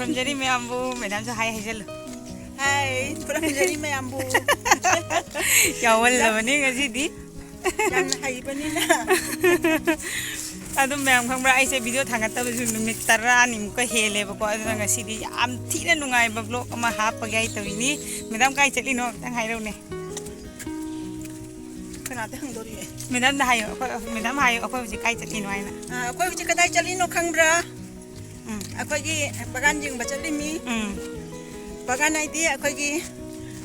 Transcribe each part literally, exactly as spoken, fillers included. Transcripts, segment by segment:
ꯈꯨꯔꯨꯝꯖꯔꯤ ꯃꯌꯥꯝꯕꯨ꯫ ꯃꯦꯗꯥꯝꯁꯨ ꯍꯥꯏ ꯍꯥꯏꯖꯜꯂꯨ꯫ ꯍꯥꯏ, ꯈꯨꯔꯨꯝꯖꯔꯤ ꯃꯌꯥꯝꯕꯨ꯫ ꯌꯥꯎꯍꯜꯂꯕꯅꯤ ꯉꯁꯤꯗꯤ꯫ ꯌꯥꯝꯅ ꯍꯩꯕꯅꯤꯅ꯫ ꯑꯗꯨꯝ ꯃꯌꯥꯝ ꯈꯪꯕ꯭ꯔꯥ, ꯑꯩꯁꯦ ꯚꯤꯗꯤꯑꯣ ꯊꯥꯡꯒꯠꯇꯕꯁꯨ ꯅꯨꯃꯤꯠ ꯇꯔꯥꯅꯤꯃꯨꯛꯀ ꯍꯦꯜꯂꯦꯕꯀꯣ꯫ ꯑꯗꯨꯅ ꯉꯁꯤꯗꯤ ꯌꯥꯝ ꯊꯤꯅ ꯅꯨꯡꯉꯥꯏꯕ ꯕ꯭ꯂꯣꯛ ꯑꯃ ꯍꯥꯞꯄꯒꯦ ꯍꯥꯏ ꯇꯧꯔꯤꯅꯤ꯫ ꯃꯦꯗꯥꯝ, ꯀꯥꯏ ꯆꯠꯂꯤꯅꯣ ꯑꯝꯇꯪ ꯍꯥꯏꯔꯛꯎꯅꯦ꯫ ꯀꯅꯥꯗ ꯍꯪꯗꯣꯔꯤꯒꯦ? ꯃꯦꯗꯥꯝꯗ ꯍꯥꯏꯌꯣ, ꯑꯩꯈꯣꯏ, ꯃꯦꯗꯥꯝ ꯍꯥꯏꯌꯣ, ꯑꯩꯈꯣꯏ ꯍꯧꯖꯤꯛ ꯀꯥꯏ ꯆꯠꯂꯤꯅꯣ ꯍꯥꯏꯅ꯫ ꯑꯥ, ꯑꯩꯈꯣꯏ ꯍꯧꯖꯤꯛ ꯀꯗꯥꯏ ꯆꯠꯂꯤꯅꯣ ꯈꯪꯕ꯭ꯔꯥ? ꯎꯝ꯫ ꯑꯩꯈꯣꯏꯒꯤ ꯕꯥꯒꯥꯟ ꯌꯦꯡꯕ ꯆꯠꯂꯤꯃꯤ꯫ ꯎꯝ꯫ ꯕꯥꯒꯥꯟ ꯍꯥꯏꯗꯤ ꯑꯩꯈꯣꯏꯒꯤ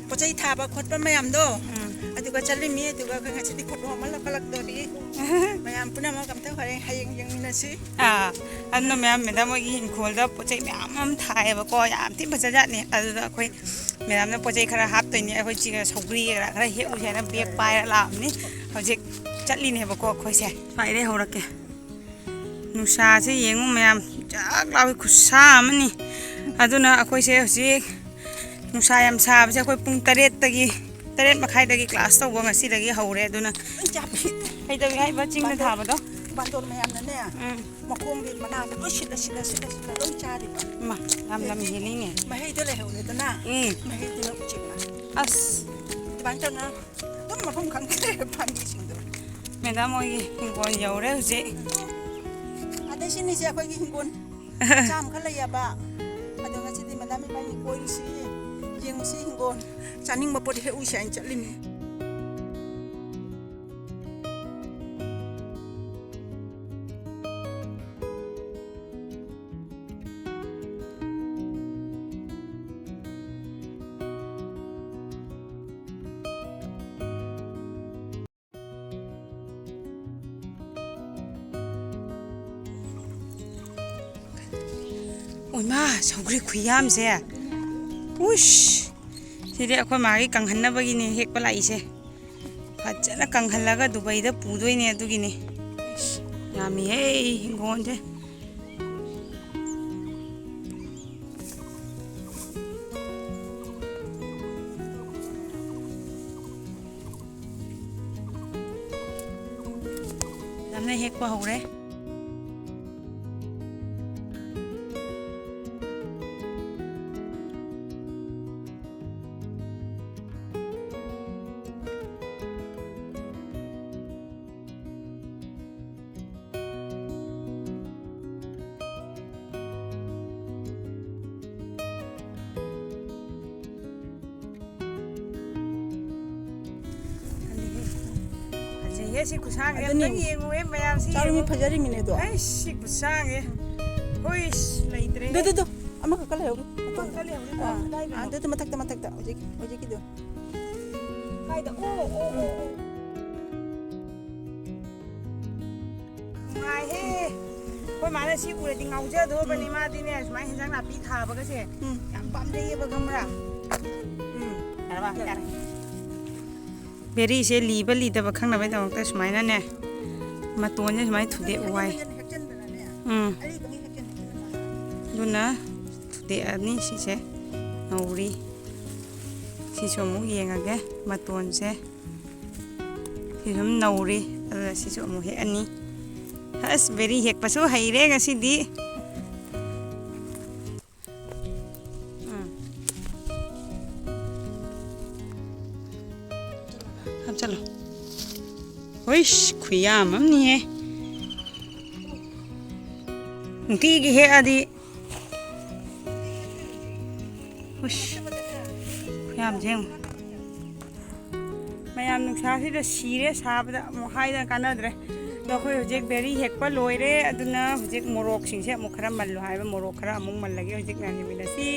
ꯄꯣꯠ ꯆꯩ ꯊꯥꯕ ꯈꯣꯠꯄ ꯃꯌꯥꯝꯗꯣ, ꯎꯝ꯫ ꯑꯗꯨꯒ ꯆꯠꯂꯤꯃꯤ꯫ ꯑꯗꯨꯒ ꯑꯩꯈꯣꯏ ꯉꯁꯤꯗꯤ ꯐꯣꯇꯣ ꯑꯃ ꯂꯧꯈꯠꯂꯛꯇꯣꯔꯤ꯫ ꯃꯌꯥꯝ ꯄꯨꯝꯅꯃꯛ ꯑꯝꯇ ꯍꯣꯔꯦꯟ ꯍꯌꯦꯡ ꯌꯦꯡꯃꯤꯟꯅꯁꯤ꯫ ꯑꯥ, ꯑꯗꯨꯅ ꯃꯌꯥꯝ, ꯃꯦꯗꯥꯝ ꯍꯣꯏꯒꯤ ꯏꯪꯈꯣꯜꯗ ꯄꯣꯠ ꯆꯩ ꯃꯌꯥꯝ ꯑꯃ ꯊꯥꯏꯌꯦꯕꯀꯣ, ꯌꯥꯝ ꯊꯤ ꯐꯖꯖꯥꯠꯅꯤ꯫ ꯑꯗꯨꯗ ꯑꯩꯈꯣꯏ ꯃꯦꯗꯥꯝꯅ ꯄꯣꯠ ꯆꯩ ꯈꯔ ꯍꯥꯞꯇꯣꯏꯅꯤ꯫ ꯑꯩꯈꯣꯏ ꯆꯤꯒ ꯁꯧꯒ꯭ꯔꯤ ꯈꯔ, ꯈꯔ ꯍꯦꯛꯎꯁꯦ ꯍꯥꯏꯅ ꯕꯦꯒ ꯄꯥꯏꯔ ꯂꯥꯛꯑꯕꯅꯤ꯫ ꯍꯧꯖꯤꯛ ꯆꯠꯂꯤꯅꯦꯕꯀꯣ ꯑꯩꯈꯣꯏꯁꯦ꯫ ꯁ꯭ꯋꯥꯏꯗꯩ ꯍꯧꯔꯛꯀꯦ꯫ ꯅꯨꯡꯁꯥꯁꯦ ꯌꯦꯡꯉꯨ ꯃꯌꯥꯝ, ꯆꯥꯛ ꯂꯥꯎꯏ ꯈꯨꯠꯁꯥ ꯑꯃꯅꯤ꯫ ꯑꯗꯨꯅ ꯑꯩꯈꯣꯏꯁꯦ ꯍꯧꯖꯤꯛ ꯅꯨꯡꯁꯥ ꯌꯥꯝ ꯁꯥꯕꯁꯦ ꯑꯩꯈꯣꯏ ꯄꯨꯡ ꯇꯔꯦꯠꯇꯒꯤ, ꯇꯔꯦꯠ ꯃꯈꯥꯏꯗꯒꯤ ꯀ꯭ꯂꯥꯁ ꯇꯧꯕ ꯉꯁꯤꯗꯒꯤ ꯍꯧꯔꯦ꯫ ꯑꯗꯨꯅ ꯂꯣꯏ ꯆꯥꯕꯤ꯫ ꯀꯩꯗꯧꯏ ꯍꯥꯏꯕ ꯆꯤꯡꯗ ꯕꯥꯟꯗꯣꯟ, ꯊꯥꯕꯗꯣ? ꯕꯥꯟꯗꯣꯟ ꯃꯌꯥꯝꯅꯅꯦ, ꯎꯝ꯫ ꯃꯈꯣꯡꯒꯤ ꯃꯅꯥꯗꯣ ꯂꯣꯏ ꯁꯤꯠꯂ, ꯁꯤꯠꯂ, ꯁꯤꯠꯂ, ꯁꯤꯠꯂ ꯂꯣꯏ ꯆꯥꯔꯤꯕ꯫ ꯏꯃꯥ, ꯌꯥꯝ ꯂꯝ ꯍꯦꯜꯂꯤꯅꯦ꯫ ꯃꯍꯩꯗꯣ ꯂꯩꯍꯧꯔꯦꯗꯅ, ꯎꯝ꯫ ꯃꯍꯩꯗꯨꯅ ꯎꯆꯦꯛꯅ꯫ ꯑꯁ꯫ ꯑꯗꯨꯃꯥꯏꯅ ꯇꯧꯅ ꯑꯗꯨꯝ ꯃꯐꯝ ꯈꯪꯗꯦ ꯄꯥꯝꯕꯤꯁꯤꯡꯗꯣ꯫ ꯃꯦꯗꯥꯝ ꯍꯣꯏꯒꯤ ꯍꯤꯡꯒꯣꯜ ꯌꯧꯔꯦ ꯍꯧꯖꯤꯛ꯫ ꯑꯗꯩ ꯁꯤꯅꯤꯁꯦ ꯑꯩꯈꯣꯏꯒꯤ ꯍꯤꯡꯒꯣꯜ ꯃꯆꯥ ꯑꯃꯈꯛ ꯂꯩꯌꯦꯕ꯫ ꯑꯗꯣ ꯉꯁꯤꯗꯤ ꯃꯦꯗꯥꯝ ꯏꯕꯥꯅꯤ ꯀꯣꯏꯔꯨꯁꯤ, ꯌꯦꯡꯉꯨꯁꯤ ꯍꯤꯡꯒꯣꯜ꯫ ꯆꯥꯅꯤꯡꯕ ꯄꯣꯠ ꯍꯦꯛꯎꯁꯤ ꯍꯥꯏꯅ ꯆꯠꯂꯤꯅꯤ꯫ ꯑꯣꯏꯃꯥ, ꯁꯧꯒ꯭ꯔꯤ ꯈꯨꯌꯥꯝꯁꯦ꯫ ꯎꯁ! ꯁꯤꯗꯤ ꯑꯩꯈꯣꯏ ꯃꯥꯒꯤ ꯀꯪꯍꯟꯅꯕꯒꯤꯅꯦ ꯍꯦꯛꯄ ꯂꯥꯛꯏꯁꯦ꯫ ꯐꯖꯅ ꯀꯪꯍꯜꯂꯒ ꯗꯨꯕꯩꯗ ꯄꯨꯗꯣꯏꯅꯦ ꯑꯗꯨꯒꯤꯅꯦ꯫ ꯏꯁ, ꯌꯥꯝꯃꯤꯍꯦ ꯍꯤꯡꯒꯣꯜꯁꯦ꯫ ꯌꯥꯝꯅ ꯍꯦꯛꯄ ꯍꯧꯔꯦ꯫ ꯁꯤ ꯈꯨꯁꯥꯡꯁꯦ ꯑꯗꯨꯅꯤ꯫ ꯑꯝꯇꯪ ꯌꯦꯡꯉꯨꯍꯦ ꯃꯌꯥꯝꯁꯤ ꯆꯥꯔꯃꯤ ꯌꯦꯡꯉꯨ꯫ ꯐꯖꯔꯤꯃꯤꯅꯦ ꯑꯗꯣ꯫ ꯑꯩ ꯁꯤ ꯈꯨꯁꯥꯡꯁꯦ꯫ ꯍꯣꯏ ꯂꯩꯇ꯭ꯔꯦ꯫ ꯑꯗꯨ, ꯑꯗꯨ, ꯑꯗꯨ꯫ ꯑꯃꯈꯛꯀ ꯂꯩꯍꯧꯔꯤ꯫ ꯑꯃꯈꯛꯀ ꯂꯩꯍꯧꯔꯤ꯫ ꯑꯥ, ꯑꯗꯨꯗꯥꯏꯗꯅꯣ? ꯑꯥ, ꯑꯗꯨꯗ ꯃꯊꯛꯇ, ꯃꯊꯛꯇ꯫ ꯍꯧꯖꯤꯛ, ꯍꯧꯖꯤꯛꯀꯤꯗꯣ꯫ ꯀꯥꯏꯗ? ꯑꯣ, ꯑꯣ, ꯑꯣ, ꯑꯣ꯫ ꯅꯨꯡꯉꯥꯏꯍꯦ꯫ ꯑꯩꯈꯣꯏ ꯃꯥꯅ ꯁꯤ ꯎꯔꯗꯤ ꯉꯥꯎꯖꯗꯧꯕꯅꯤ꯫ ꯎꯝ꯫ ꯃꯥꯗꯤꯅꯦ ꯁꯨꯃꯥꯏꯅ ꯍꯦꯟꯖꯥꯡ ꯅꯥꯄꯤ ꯊꯥꯕꯒꯁꯦ ꯎꯝ꯫ ꯌꯥꯝ ꯄꯥꯝꯖꯩꯌꯦꯕ ꯈꯪꯕ꯭ꯔꯥ? ꯎꯝ꯫ ꯌꯥꯔꯕ? ꯌꯥꯔꯦ꯫ ꯕꯦꯔꯤꯁꯦ ꯂꯤꯕ ꯂꯤꯗꯕ ꯈꯪꯅꯕꯒꯤꯗꯃꯛꯇ ꯁꯨꯃꯥꯏꯅꯅꯦ ꯃꯇꯣꯟꯁꯦ ꯁꯨꯃꯥꯏꯅ ꯊꯨꯗꯦꯛꯎ ꯍꯥꯏ꯫ ꯎꯝ꯫ ꯑꯗꯨꯅ ꯊꯨꯗꯦꯛꯑꯅꯤ ꯁꯤꯁꯦ ꯅꯧꯔꯤ꯫ ꯁꯤꯁꯨ ꯑꯃꯨꯛ ꯌꯦꯡꯉꯒꯦ ꯃꯇꯣꯟꯁꯦ꯫ ꯁꯤ ꯁꯨꯝ ꯅꯧꯔꯤ꯫ ꯑꯗꯨꯅ ꯁꯤꯁꯨ ꯑꯃꯨꯛ ꯍꯦꯛꯑꯅꯤ꯫ ꯑꯁ ꯕꯦꯔꯤ ꯍꯦꯛꯄꯁꯨ ꯍꯩꯔꯦ ꯉꯁꯤꯗꯤ꯫ ꯎꯝ꯫ ꯍꯥꯞꯆꯜꯂꯣ꯫ ꯍꯨꯏꯁ ꯈꯨꯌꯥꯝ ꯑꯃꯅꯤꯍꯦ꯫ ꯅꯨꯡꯇꯤꯒꯤ ꯍꯦꯛꯑꯗꯤ꯫ ꯍꯨꯏꯁ ꯈꯨꯌꯥꯝꯁꯦ ꯌꯦꯡꯉꯨ꯫ ꯃꯌꯥꯝ ꯅꯨꯡꯁꯥꯁꯤꯗ ꯁꯤꯔꯦ ꯁꯥꯕꯗ ꯑꯃꯨꯛ ꯍꯥꯏꯗꯅ ꯀꯥꯟꯅꯗ꯭ꯔꯦ꯫ ꯑꯗꯣ ꯑꯩꯈꯣꯏ ꯍꯧꯖꯤꯛ ꯕꯦꯔꯤ ꯍꯦꯛꯄ ꯂꯣꯏꯔꯦ꯫ ꯑꯗꯨꯅ ꯍꯧꯖꯤꯛ ꯃꯣꯔꯣꯛꯁꯤꯡꯁꯦ ꯑꯃꯨꯛ ꯈꯔ ꯃꯜꯂꯨ ꯍꯥꯏꯕ ꯃꯣꯔꯣꯛ ꯈꯔ ꯑꯃꯨꯛ ꯃꯜꯂꯒꯦ ꯍꯧꯖꯤꯛ ꯃꯌꯥꯝ ꯌꯦꯡꯃꯤꯟꯅꯁꯤ꯫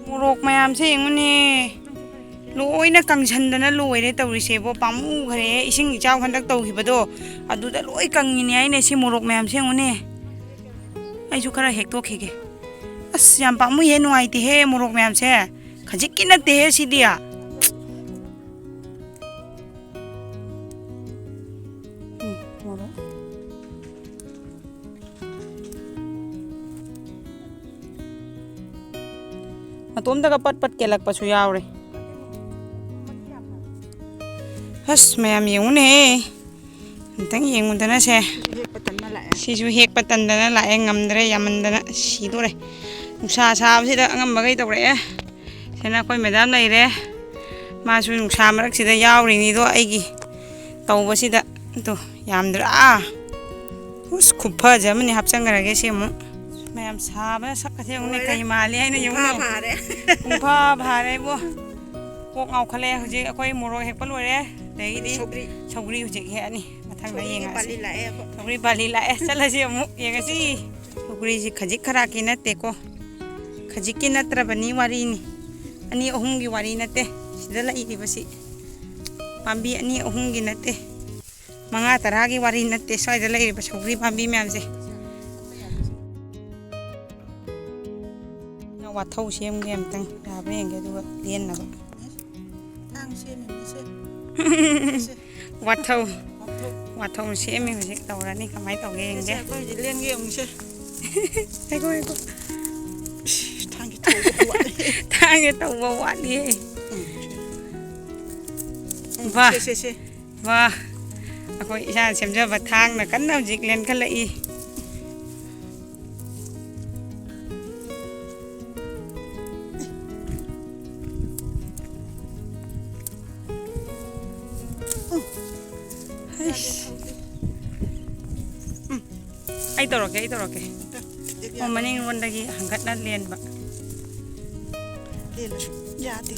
ꯃꯣꯔꯣꯛ ꯃꯌꯥꯝꯁꯦ ꯌꯦꯡꯉꯨꯅꯦ꯫ ꯂꯣꯏꯅ ꯀꯪꯁꯟꯗꯅ ꯂꯣꯏꯔꯦ ꯇꯧꯔꯤꯁꯦꯕꯣ꯫ ꯄꯥꯝꯃꯨꯈ꯭ꯔꯦ꯫ ꯏꯁꯤꯡ ꯏꯆꯥꯎ ꯍꯟꯗꯛ ꯇꯧꯈꯤꯕꯗꯣ ꯑꯗꯨꯗ ꯂꯣꯏ ꯀꯪꯉꯤꯅꯦ ꯍꯥꯏꯅꯦ ꯁꯤ ꯃꯣꯔꯣꯛ ꯃꯌꯥꯝꯁꯦ ꯌꯦꯡꯉꯨꯅꯦ꯫ ꯑꯩꯁꯨ ꯈꯔ ꯍꯦꯛꯇꯣꯛꯈꯤꯒꯦ꯫ ꯑꯁ ꯌꯥꯝ ꯄꯥꯝꯃꯨꯏꯍꯦ꯫ ꯅꯨꯡꯉꯥꯏꯇꯦꯍꯦ ꯃꯣꯔꯣꯛ ꯃꯌꯥꯝꯁꯦ꯫ ꯈꯖꯤꯛꯀꯤ ꯅꯠꯇꯦꯍꯦ ꯁꯤꯗꯤ꯫ ꯎꯝ, ꯃꯣꯔꯣꯛ꯫ ꯃꯇꯣꯝꯇꯒ ꯄꯠ ꯄꯠ ꯀꯦꯜꯂꯛꯄꯁꯨ ꯌꯥꯎꯔꯦ꯫ ꯑꯁ ꯃꯌꯥꯝ ꯌꯦꯡꯉꯨꯅꯦꯍꯦ꯫ ꯑꯝꯇꯪ ꯌꯦꯡꯉꯨꯗꯅꯁꯦ꯫ ꯁꯤꯁꯨ ꯍꯦꯛꯄ ꯇꯟꯅ ꯂꯥꯛꯑꯦ꯫ ꯁꯤꯁꯨ ꯍꯦꯛꯄ ꯇꯟꯗꯅ ꯂꯥꯛꯑꯦ꯫ ꯉꯝꯗ꯭ꯔꯦ꯫ ꯌꯥꯝꯃꯟꯗꯅ ꯁꯤꯗꯣꯔꯦ꯫ ꯅꯨꯡꯁꯥ ꯁꯥꯕꯁꯤꯗ ꯑꯉꯝꯕꯈꯩ ꯇꯧꯔꯛꯑꯦ꯫ ꯁꯤꯅ ꯑꯩꯈꯣꯏ ꯃꯦꯗꯥꯝ ꯂꯩꯔꯦ꯫ ꯃꯥꯁꯨ ꯅꯨꯡꯁꯥ ꯃꯔꯛꯁꯤꯗ ꯌꯥꯎꯔꯤꯅꯤꯗꯣ ꯑꯩꯒꯤ ꯇꯧꯕꯁꯤꯗ꯫ ꯑꯗꯣ ꯌꯥꯝꯗ꯭ꯔꯥ? ꯎꯁ ꯈꯨꯐꯁꯦ ꯑꯃꯅꯤ꯫ ꯍꯥꯞꯆꯟꯈ꯭ꯔꯒꯦ ꯁꯤ ꯑꯃꯨꯛ꯫ ꯃꯌꯥꯝ ꯁꯥꯕꯅ ꯁꯛꯀꯁꯦ ꯌꯦꯡꯉꯨꯅꯦ꯫ ꯂꯣꯏꯔꯦ꯫ ꯀꯩ ꯃꯥꯜꯂꯤ ꯍꯥꯏꯅ ꯄꯨꯡꯐꯥ ꯌꯦꯡꯉꯨꯅꯦ꯫ ꯐꯥꯔꯦ꯫ ꯄꯨꯡꯐꯥ ꯐꯥꯔꯦ ꯏꯕꯣ꯫ ꯀꯣꯛ ꯉꯥꯎꯈꯠꯂꯛꯑꯦ ꯍꯧꯖꯤꯛ꯫ ꯑꯩꯈꯣꯏ ꯃꯣꯔꯣꯛ ꯍꯦꯛꯄ ꯂꯣꯏꯔꯦ꯫ ꯑꯗꯒꯤꯗꯤ ꯁꯧꯒ꯭ꯔꯤ꯫ ꯁꯧꯒ꯭ꯔꯤ ꯍꯧꯖꯤꯛ ꯍꯦꯛꯑꯅꯤ꯫ ꯃꯊꯪꯗ ꯁꯧꯒ꯭ꯔꯤꯒꯤ ꯌꯦꯡꯉꯁꯤ꯫ ꯄꯥꯜꯂꯤ ꯂꯥꯛꯑꯦ ꯑꯩꯈꯣꯏ꯫ ꯁꯧꯒ꯭ꯔꯤ ꯄꯥꯜꯂꯤ ꯂꯥꯛꯑꯦ, ꯆꯠꯂꯁꯤ ꯑꯃꯨꯛ ꯌꯦꯡꯉꯁꯤ꯫ ꯁꯧꯒ꯭ꯔꯤꯁꯤ ꯈꯖꯤꯛ ꯈꯔꯥꯛꯀꯤ ꯅꯠꯇꯦꯀꯣ, ꯈꯖꯤꯛꯀꯤ ꯅꯠꯇ꯭ꯔꯕꯅꯤ ꯋꯥꯔꯤꯅꯤ, ꯑꯅꯤ ꯑꯍꯨꯝꯒꯤ ꯋꯥꯔꯤ ꯅꯠꯇꯦ꯫ ꯁꯤꯗ ꯂꯩꯔꯤꯕꯁꯤ ꯄꯥꯝꯕꯤ ꯑꯅꯤ ꯑꯍꯨꯝꯒꯤ ꯅꯠꯇꯦ, ꯃꯉꯥ ꯇꯔꯥꯒꯤ ꯋꯥꯔꯤ ꯅꯠꯇꯦ꯫ ꯁ꯭ꯋꯥꯏꯗ ꯂꯩꯔꯤꯕ ꯁꯧꯒ꯭ꯔꯤ ꯄꯥꯝꯕꯤ ꯃꯌꯥꯝꯁꯦ꯫ ꯋꯥꯊꯧ ꯁꯦꯝꯒꯦ ꯑꯝꯇꯪ, ꯌꯥꯕ꯭ꯔꯥ ꯌꯦꯡꯒꯦ, ꯑꯗꯨꯒ ꯂꯦꯟꯅꯕ꯫ ꯊꯥꯡ ꯁꯦꯝꯃꯤꯕꯅꯤꯁꯦ꯫ ꯋꯥꯊꯧ꯫ ꯋꯥꯊꯧ꯫ ꯋꯥꯊꯧ ꯁꯦꯝꯃꯤ ꯍꯧꯖꯤꯛ, ꯇꯧꯔꯅꯤ꯫ ꯀꯃꯥꯏꯅ ꯇꯧꯒꯦ ꯌꯦꯡꯒꯦ꯫ ꯁꯦ, ꯑꯩꯈꯣꯏ ꯍꯧꯖꯤꯛ ꯂꯦꯟꯒꯦ ꯑꯃꯨꯛꯁꯦ꯫ ꯉꯥꯏꯈꯣ, ꯉꯥꯏꯈꯣ꯫ ꯏꯁ, ꯊꯥꯡꯒꯤ ꯊꯧꯕ ꯋꯥꯠꯂꯤ꯫ ꯊꯥꯡꯒꯤ ꯇꯧꯕ ꯋꯥꯠꯂꯤꯌꯦ꯫ ꯎꯝ, ꯁꯦ꯫ ꯎꯝ, ꯕꯥ꯫ ꯁꯦ, ꯁꯦ, ꯁꯦ꯫ ꯋꯥ, ꯑꯩꯈꯣꯏ ꯏꯁꯥꯅ ꯁꯦꯝꯖꯕ ꯊꯥꯡꯅ ꯀꯟꯅ ꯍꯧꯖꯤꯛ ꯂꯦꯟꯈꯠꯂꯛꯏ꯫ ꯍꯩꯁ꯫ ꯎꯝ꯫ ꯑꯩ ꯇꯧꯔꯛꯀꯦ, ꯑꯩ ꯇꯧꯔꯛꯀꯦ꯫ ꯑꯣ, ꯃꯅꯤꯡꯂꯣꯝꯗꯒꯤ ꯍꯪꯒꯠꯅ ꯂꯦꯟꯕ꯫ ꯂꯦꯜꯂꯨ꯫ ꯌꯥꯗꯦ꯫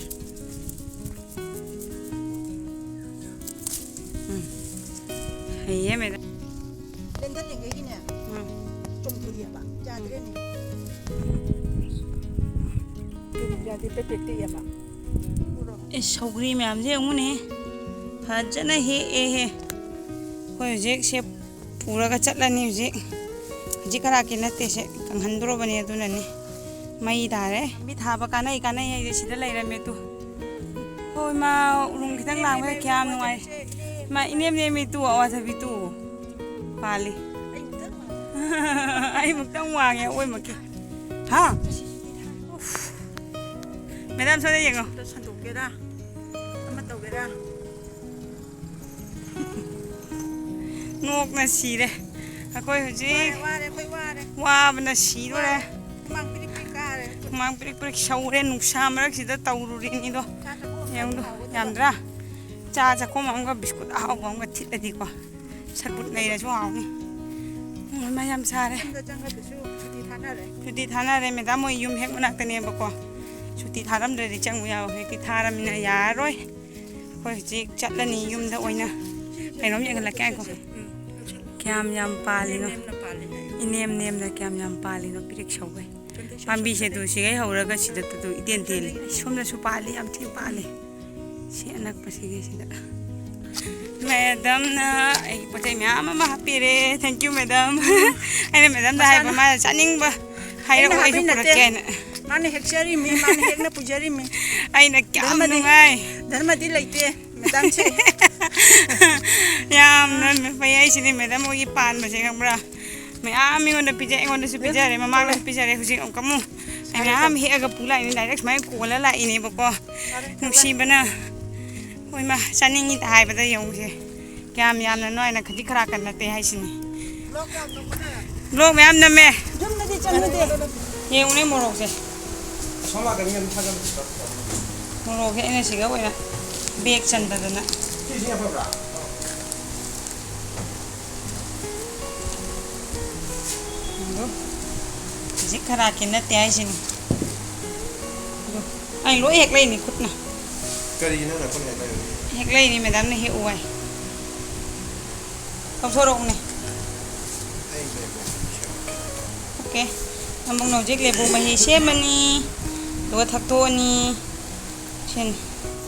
ꯎꯝ꯫ ꯍꯩꯌꯦ, ꯃꯦꯗꯥꯝ꯫ ꯂꯦꯟꯊꯠꯂꯤꯉꯩꯒꯤꯅꯦ, ꯎꯝ꯫ ꯆꯣꯡꯊꯣꯔꯛꯑꯦꯕ꯫ ꯌꯥꯗ꯭ꯔꯦꯅꯦ꯫ ꯌꯥꯗꯦ, ꯄꯦꯛ ꯄꯦꯛ ꯇꯦꯛꯑꯦꯕ꯫ ꯎꯔꯣ? ꯑꯦ, ꯁꯧꯒ꯭ꯔꯤ ꯃꯌꯥꯝꯁꯦ ꯌꯦꯡꯉꯨꯅꯦ꯫ ꯐꯖꯅ ꯍꯦꯛꯑꯦꯍꯦ꯫ ꯑꯩꯈꯣꯏ ꯍꯧꯖꯤꯛ ꯁꯦ ꯄꯨꯔꯒ ꯆꯠꯂꯅꯤ ꯍꯧꯖꯤꯛ꯫ ꯍꯧꯖꯤꯛ ꯈꯔꯥꯛꯀꯤ ꯅꯠꯇꯦ ꯁꯦ, ꯀꯪꯍꯟꯗꯣꯔꯕꯅꯤ ꯑꯗꯨꯅꯅꯤ꯫ ꯃꯩ ꯇꯥꯔꯦ꯫ ꯃꯤ ꯊꯥꯕ ꯀꯥꯟꯅꯩ ꯀꯥꯟꯅꯩ ꯍꯥꯏꯁꯦ ꯁꯤꯗ ꯂꯩꯔꯝꯃꯦ ꯇꯨ꯫ ꯍꯣꯏ ꯃꯥ ꯎꯔꯨꯝ ꯈꯤꯇꯪ ꯂꯥꯡꯕꯗ ꯀꯌꯥꯝ ꯅꯨꯡꯉꯥꯏ꯫ ꯃꯥ ꯏꯅꯦꯝ ꯅꯦꯝꯃꯤ ꯇꯨ, ꯑꯋꯥꯊꯕꯤ ꯇꯨ꯫ ꯄꯥꯜꯂꯤ꯫ ꯑꯩ ꯃꯨꯛꯇꯪ ꯋꯥꯡꯉꯦ ꯑꯣꯏꯃꯛꯀꯤ꯫ ꯍꯥ? ꯃꯦꯗꯥꯝ ꯁꯣꯝꯗ ꯌꯦꯡꯉꯣ꯫ ꯑꯝꯇ ꯁꯟꯗꯣꯛꯀꯦꯔꯥ? ꯑꯃ ꯇꯧꯒꯦꯔꯥ? ꯅꯣꯛꯅ ꯁꯤꯔꯦ꯫ ꯑꯩꯈꯣꯏ ꯍꯧꯖꯤꯛ ꯋꯥꯔꯦ, ꯋꯥꯔꯦ, ꯑꯩꯈꯣꯏ ꯋꯥꯔꯦ꯫ ꯋꯥꯕꯅ ꯁꯤꯗꯣꯔꯦ꯫ ꯍꯨꯃꯥꯡ ꯄꯤꯔꯤꯛ ꯄꯤꯔꯤꯛ ꯀꯥꯔꯦ꯫ ꯍꯨꯃꯥꯡ ꯄꯤꯔꯤꯛ ꯄꯤꯔꯤꯛ ꯁꯧꯔꯦ ꯅꯨꯡꯁꯥ ꯃꯔꯛꯁꯤꯗ ꯇꯧꯔꯨꯔꯤꯅꯤꯗꯣ꯫ ꯆꯥ ꯆꯥꯛꯈꯨꯝ ꯑꯃ ꯌꯦꯡꯉꯨꯗꯣ, ꯍꯥꯎꯒꯗꯕ꯫ ꯌꯥꯝꯗ꯭ꯔꯥ? ꯆꯥ ꯆꯥꯛꯈꯨꯝ ꯑꯃꯒ ꯕꯤꯁꯀꯨꯠ ꯑꯍꯥꯎꯕ ꯑꯃꯒ ꯊꯤꯠꯂꯗꯤꯀꯣ꯫ ꯁꯔꯕꯨꯠ ꯂꯩꯔꯁꯨ ꯍꯥꯎꯅꯤ꯫ ꯎꯝ, ꯃꯌꯥꯝ ꯁꯥꯔꯦ꯫ ꯌꯨꯝꯗ ꯆꯪꯉꯗꯁꯨ ꯁꯨꯇꯤ ꯊꯥꯅꯔꯦ꯫ ꯁꯨꯇꯤ ꯊꯥꯅꯔꯦ꯫ ꯃꯦꯗꯥꯝ ꯍꯣꯏ ꯌꯨꯝ ꯍꯦꯛ ꯃꯅꯥꯛꯇꯅꯦꯕꯀꯣ꯫ ꯁꯨꯇꯤ ꯊꯥꯔꯝꯗ꯭ꯔꯗꯤ ꯆꯪꯉꯨ ꯌꯥꯕ, ꯍꯧꯖꯤꯛꯇꯤ ꯊꯥꯔꯝꯅꯤꯅ ꯌꯥꯔꯔꯣꯏ꯫ ꯑꯩꯈꯣꯏ ꯍꯧꯖꯤꯛ ꯆꯠꯂꯅꯤ ꯌꯨꯝꯗ ꯑꯣꯏꯅ꯫ ꯀꯩꯅꯣꯝ ꯌꯦꯡꯍꯜꯂꯛꯀꯦ ꯉꯥꯏꯈꯣ꯫ ꯎꯝ, ꯂꯧꯁꯜꯂꯣ꯫ ꯀꯌꯥꯝ ꯌꯥꯝ ꯄꯥꯜꯂꯤꯅꯣ? ꯅꯦꯝꯅ ꯄꯥꯜꯂꯤꯅꯦ꯫ ꯏꯅꯦꯝ ꯅꯦꯝꯅ ꯀꯌꯥꯝ ꯌꯥꯝ ꯄꯥꯜꯂꯤꯅꯣ? ꯄꯤꯔꯤꯛ ꯁꯧꯒꯩ꯫ ꯄꯥꯝꯕꯤꯁꯦ ꯑꯗꯨ ꯁꯤꯒꯩ ꯍꯧꯔꯒ ꯁꯤꯗ ꯑꯗꯨ ꯏꯇꯦꯟ ꯇꯦꯜꯂꯤ꯫ ꯁꯣꯝꯗꯁꯨ ꯄꯥꯜꯂꯤ, ꯌꯥꯝ ꯊꯤꯅ ꯄꯥꯜꯂꯤ꯫ ꯁꯤ ꯑꯅꯛꯄꯁꯤꯒꯤꯁꯤꯗ꯫ ꯃꯦꯗꯝꯅ ꯑꯩꯒꯤ ꯄꯣꯠ ꯆꯩ ꯃꯌꯥꯝ ꯑꯃ ꯍꯥꯞꯄꯤꯔꯦ꯫ Thank you, madam. ꯑꯩꯅ ꯃꯦꯗꯝꯗ ꯍꯥꯏꯕ, ꯃꯁꯥꯅ꯫ ꯃꯥꯅ ꯆꯥꯅꯤꯡꯕ ꯑꯩꯅ ꯍꯥꯏꯔꯛꯑꯣ, ꯍꯥꯏꯕꯩ ꯑꯩꯁꯨ ꯅꯠꯇꯦ꯫ ꯄꯨꯔꯛꯀꯦꯅ꯫ ꯃꯥꯅ ꯍꯦꯛꯆꯔꯤꯃꯤ, ꯃꯥꯅ ꯍꯦꯛꯅ ꯄꯨꯖꯔꯤꯃꯤ꯫ ꯑꯩꯅ ꯀꯌꯥꯝ ꯙꯔꯃꯗꯤ, ꯅꯨꯡꯉꯥꯏ꯫ ꯙꯔꯃꯗꯤ ꯂꯩꯇꯦ꯫ ꯃꯦꯗꯥꯝꯁꯦ꯫ ꯌꯥꯝꯅ ꯐꯩ ꯍꯥꯏꯁꯤꯅꯤ ꯃꯦꯗꯥꯝ ꯍꯣꯏꯒꯤ ꯄꯥꯟꯕꯁꯦ, ꯈꯪꯕ꯭ꯔꯥ? ꯃꯌꯥꯝ ꯃꯤꯉꯣꯟꯗ ꯄꯤꯖꯩ, ꯑꯩꯉꯣꯟꯗꯁꯨ ꯄꯤꯖꯔꯦ, ꯃꯃꯥꯡꯗꯁꯨ ꯄꯤꯖꯔꯦ, ꯍꯧꯖꯤꯛ ꯑꯃꯨꯛ ꯑꯃꯨꯛ ꯑꯩ ꯃꯌꯥꯝ ꯍꯦꯛꯑꯒ ꯄꯨ ꯂꯥꯛꯏꯅꯦ, ꯗꯥꯏꯔꯦꯛ ꯁꯨꯃꯥꯏꯅ ꯀꯣꯜꯂ ꯂꯥꯛꯏꯅꯦꯕꯀꯣ꯫ ꯅꯨꯡꯁꯤꯕꯅ꯫ ꯍꯣꯏ ꯃꯥ, ꯆꯥꯅꯤꯡꯉꯤꯗ ꯍꯥꯏꯕꯗ ꯌꯦꯡꯉꯨꯁꯦ꯫ ꯀꯌꯥꯝ ꯌꯥꯝꯅꯅꯣ ꯍꯥꯏꯅ ꯈꯖꯤꯛ ꯈꯔꯥꯛꯀ ꯅꯠꯇꯦ ꯍꯥꯏꯁꯤꯅꯤ꯫ ꯕ꯭ꯂꯣꯛ ꯃꯌꯥꯝ ꯅꯝꯃꯦ꯫ ꯌꯨꯝꯗꯗꯤ ꯆꯪꯅꯗꯦ꯫ ꯌꯦꯡꯉꯨꯅꯦ ꯃꯣꯔꯣꯛꯁꯦ꯫ ꯑꯁꯣꯝ ꯅꯥꯀꯟꯒꯤ ꯑꯗꯨꯝ ꯊꯥꯖꯜꯂꯨ꯫ ꯃꯣꯔꯣꯛꯁꯦ ꯑꯩꯅ ꯁꯤꯒ ꯑꯣꯏꯅ ꯕꯦꯒ ꯆꯟꯗꯗꯅ꯫ ꯁꯤꯁꯤꯅ ꯐꯕ꯭ꯔꯥ? ꯑꯗꯨ ꯈꯖꯤꯛ ꯈꯔꯥꯛꯀꯤ ꯅꯠꯇꯦ ꯍꯥꯏꯁꯤꯅꯤ꯫ ꯑꯗꯨ ꯑꯩ ꯂꯣꯏ ꯍꯦꯛ ꯂꯩꯅꯤ ꯈꯨꯠꯅ꯫ ꯀꯔꯤꯒꯤꯅꯣ ꯅꯈꯨꯠꯅ ꯍꯦꯛ ꯂꯩꯔꯤꯁꯦ? ꯍꯦꯛ ꯂꯩꯅꯤ ꯃꯦꯗꯥꯝꯅ ꯍꯦꯛꯎ ꯍꯥꯏ꯫ ꯂꯧꯊꯣꯔꯛꯎꯅꯦ꯫ ꯑꯩ ꯂꯩꯔꯦ꯫ ꯑꯣꯀꯦ꯫ ꯑꯃꯨꯛꯅ ꯍꯧꯖꯤꯛ ꯂꯦꯕꯨ ꯃꯍꯤ ꯁꯦꯝꯃꯅꯤ꯫ ꯑꯗꯨꯒ ꯊꯛꯇꯣꯛꯑꯅꯤ꯫ ꯁꯤꯅꯤ꯫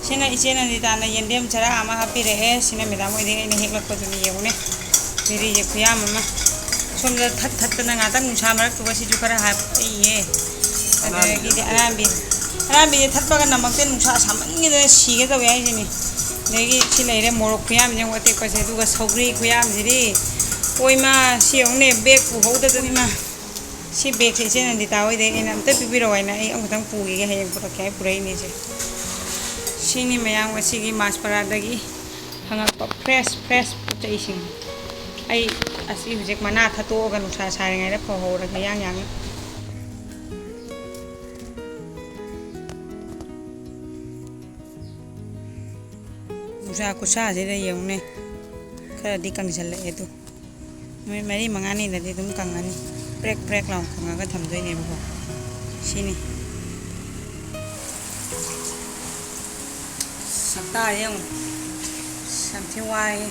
ꯁꯤꯅ ꯏꯆꯦ ꯅꯟꯗꯤꯇꯥꯅ ꯌꯦꯟꯗꯦꯝ ꯆꯔꯥ ꯑꯃ ꯍꯥꯞꯄꯤꯔꯛꯑꯦ꯫ ꯁꯤꯅ ꯃꯦꯗꯥꯝ ꯍꯣꯏꯗꯒꯤ ꯑꯩꯅ ꯍꯦꯛꯂꯛꯄꯗꯨꯅꯤ, ꯌꯦꯡꯉꯨꯅꯦ꯫ ꯕꯦꯔꯤꯁꯦ ꯈꯨꯌꯥꯝ ꯑꯃ꯫ ꯁꯣꯝꯗ ꯊꯠ ꯊꯠꯇꯅ ꯉꯥꯛꯇꯪ ꯅꯨꯡꯁꯥ ꯃꯔꯛꯇꯨꯒ ꯁꯤꯁꯨ ꯈꯔ ꯍꯥꯞꯄꯛꯏꯌꯦ꯫ ꯑꯗꯒꯤꯗꯤ ꯑꯅꯥꯝꯕꯤ꯫ ꯑꯅꯥꯝꯕꯤꯁꯦ ꯊꯠꯄꯒ ꯅꯝꯃꯛꯇꯦ, ꯅꯨꯡꯁꯥ ꯁꯥꯃꯟꯈꯤꯗꯅ ꯁꯤꯒꯦ ꯇꯧꯋꯦ ꯍꯥꯏꯁꯤꯅꯤ꯫ ꯑꯗꯒꯤ ꯁꯤ ꯂꯩꯔꯦ, ꯃꯣꯔꯣꯛ ꯈꯨꯌꯥꯝꯁꯦ ꯑꯃꯨꯛ ꯑꯇꯦꯛꯄꯁꯦ, ꯑꯗꯨꯒ ꯁꯧꯒ꯭ꯔꯤ ꯈꯨꯌꯥꯝꯁꯤꯗꯤ꯫ ꯑꯣꯏꯃꯥ, ꯁꯤ ꯌꯦꯡꯉꯨꯅꯦ, ꯕꯦꯒ ꯄꯨꯍꯧꯗꯗꯅ ꯏꯃꯥ꯫ ꯁꯤ ꯕꯦꯒꯁꯦ ꯏꯆꯦ ꯅꯟꯗꯤꯇꯥ ꯍꯣꯏꯗꯩ ꯑꯩꯅ ꯑꯝꯇ ꯄꯤꯕꯤꯔꯛꯑꯣ ꯍꯥꯏꯅ ꯑꯩ ꯑꯃꯈꯛꯇꯪ ꯄꯨꯈꯤꯒꯦ, ꯍꯌꯦꯡ ꯄꯨꯔꯛꯀꯦ ꯍꯥꯏ ꯄꯨꯔꯛꯏꯅꯦ ꯏꯆꯦ꯫ ꯁꯤꯅꯤ ꯃꯌꯥꯝ ꯉꯁꯤꯒꯤ ꯃꯥꯁꯄꯔꯥꯗꯒꯤ ꯐꯪꯉꯛꯄ fresh fresh ꯄꯣꯠ ꯆꯩꯁꯤꯡ꯫ ꯑꯩ ꯑꯁꯤ ꯍꯧꯖꯤꯛ ꯃꯅꯥ ꯊꯠꯇꯣꯛꯑꯒ ꯅꯨꯡꯁꯥ ꯁꯥꯔꯤꯉꯩꯗ ꯐꯧꯍꯧꯔꯒꯦ ꯌꯥꯡ ꯌꯥꯡꯅ꯫ ꯅꯨꯡꯁꯥ ꯈꯨꯠꯁꯥꯁꯤꯗ ꯌꯦꯡꯉꯨꯅꯦ, ꯈꯔꯗꯤ ꯀꯪꯁꯤꯜꯂꯛꯑꯦ ꯑꯗꯨ꯫ ꯅꯨꯃꯤꯠ ꯃꯔꯤ ꯃꯉꯥꯅꯤꯗꯗꯤ ꯑꯗꯨꯝ ꯀꯪꯉꯅꯤ꯫ ꯄ꯭ꯔꯦꯛ ꯄ꯭ꯔꯦꯛ ꯂꯥꯎꯅ ꯀꯪꯉꯒ ꯊꯝꯗꯣꯏꯅꯦꯕꯀꯣ꯫ ꯁꯤꯅꯤ꯫ ꯁꯛꯇꯥꯁꯦ ꯌꯦꯡꯉꯨ꯫ ꯑꯁ, ꯌꯥꯝ ꯊꯤ ꯋꯥꯏꯌꯦ꯫